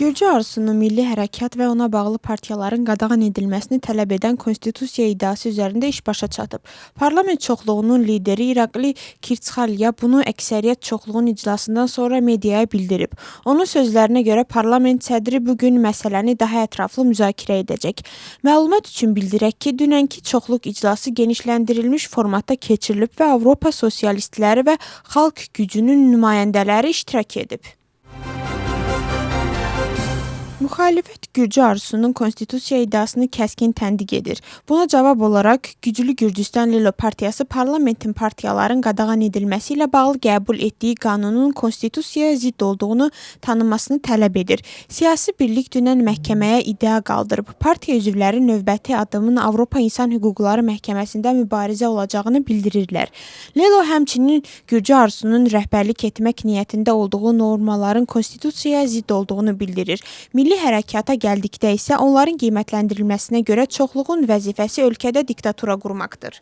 Gürcü arzusunun milli hərəkat və ona bağlı partiyaların qadağan edilməsini tələb edən konstitusiya iddiası üzərində iş başa çatıb. Parlament çoxluğunun lideri İrakli Kirtsxaliya bunu əksəriyyət çoxluğun iclasından sonra mediaya bildirib. Onun sözlərinə görə parlament sədri bu gün məsələni daha ətraflı müzakirə edəcək. Məlumat üçün bildirək ki, dünənki çoxluq iclası genişləndirilmiş formatda keçirilib və Avropa sosialistləri və xalq gücünün nümayəndələri iştirak edib. Müxalifət Gürcü arzusunun konstitusiya iddiasını kəskin tənqid edir. Buna cavab olaraq Güclü Gürcüstan Lelo partiyası parlamentin partiyaların qadağan edilməsi ilə bağlı qəbul etdiyi qanunun konstitusiyaya zidd olduğunu tanımasını tələb edir. Siyasi birlik dünən məhkəməyə iddia qaldırıb. Partiya üzvləri növbəti addımın Avropa İnsan Hüquqları Məhkəməsində mübarizə olacağını bildirirlər. Lelo həmçinin Gürcü arzusunun rəhbərlik etmək niyyətində olduğu normaların konstitusiyaya zidd olduğunu bildirir. Milli hərəkata gəldikdə isə onların qiymətləndirilməsinə görə çoxluğun vəzifəsi ölkədə diktatura qurmaqdır.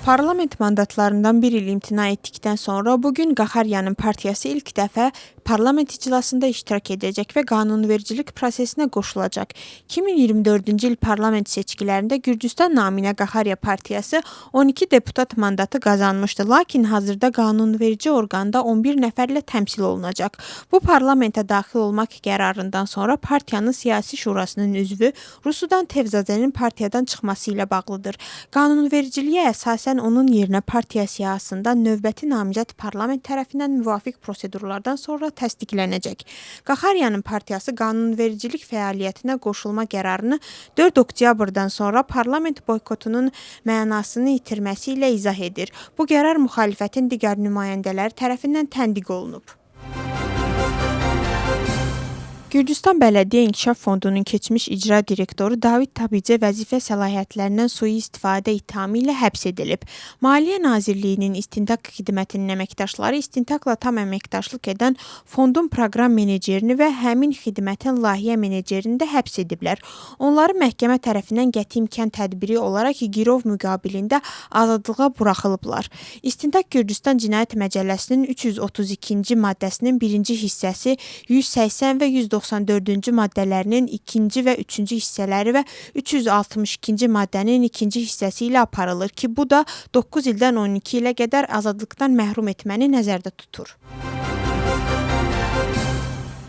Parlament mandatlarından bir il imtina etdikdən sonra bu gün Qaxaryanın partiyası ilk dəfə parlament iclasında iştirak edəcək və qanunvericilik prosesinə qoşulacaq. 2024-cü il parlament seçkilərində Gürcüstan naminə Qaxarya partiyası 12 deputat mandatı qazanmışdı, lakin hazırda qanunverici orqanda 11 nəfərlə təmsil olunacaq. Bu parlamentə daxil olmaq qərarından sonra partiyanın siyasi şurasının üzvü Rusudan Tevzadenin partiyadan çıxması ilə bağlıdır. Qanunvericiliyə əsasən onun yerinə partiya siyahısında növbəti namizəd parlament tərəfindən müvafiq prosedurlardan sonra təsdiqlənəcək. Qaxaryanın partiyası qanunvericilik fəaliyyətinə qoşulma qərarını 4 oktyabrdan sonra parlament boykotunun mənasını itirməsi ilə izah edir. Bu qərar müxalifətin digər nümayəndələri tərəfindən tənqid olunub. Gürcüstan Bələdiyyə İnkişaf Fondunun keçmiş icra direktoru David Tabidze vəzifə səlahiyyətlərindən sui-istifadə ittihamı ilə həbs edilib. Maliyyə Nazirliyinin istintaq xidmətinin əməkdaşları istintaqla tam əməkdaşlıq edən fondun proqram menecerini və həmin xidmətin layihə menecerini də həbs ediblər. Onları məhkəmə tərəfindən qəti imkan tədbiri olaraq girov müqabilində azadlığa buraxılıblar. İstintaq Gürcüstan Cinayət Məcəlləsinin 332-ci maddəsinin birinci hissəsi, 180 və 194-cü maddələrinin ikinci və üçüncü hissələri və 362-ci maddənin ikinci hissəsi ilə aparılır ki, bu da 9 ildən 12 ilə qədər azadlıqdan məhrum etməni nəzərdə tutur.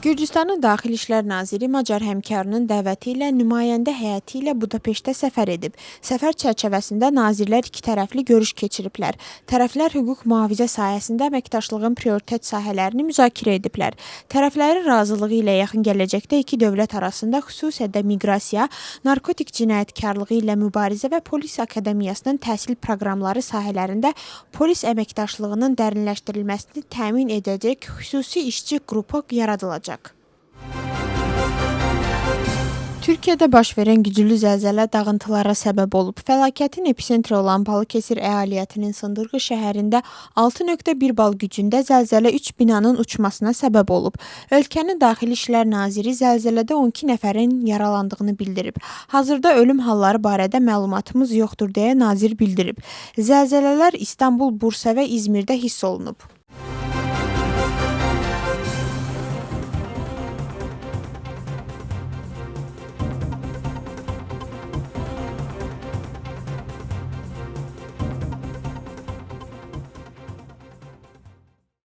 Gürcüstanın Daxili İşlər Naziri Macar həmkarının dəvəti ilə nümayəndə heyəti ilə Budapeştə səfər edib. Səfər çərçivəsində nazirlər iki tərəfli görüş keçiriblər. Tərəflər hüquq mühafizə sahəsində əməkdaşlığın prioritet sahələrini müzakirə ediblər. Tərəflərin razılığı ilə yaxın gələcəkdə iki dövlət arasında xüsusən də miqrasiya, narkotik cinayətkarlığı ilə mübarizə və polis akademiyasının təhsil proqramları sahələrində polis əməkdaşlığının dərinləşdirilməsini təmin edəcək xüsusi işçi qrupu yaradılacaq. Türkiyədə baş verən güclü zəlzələ dağıntılara səbəb olub. Fəlakətin episentri olan Balıkesir əyalətinin Sındırğı şəhərində 6.1 bal gücündə zəlzələ 3 binanın uçmasına səbəb olub. Ölkənin Daxili İşlər Naziri zəlzələdə 12 nəfərin yaralandığını bildirib. Hazırda ölüm halları barədə məlumatımız yoxdur deyə nazir bildirib. Zəlzələlər İstanbul, Bursa və İzmirdə hiss olunub.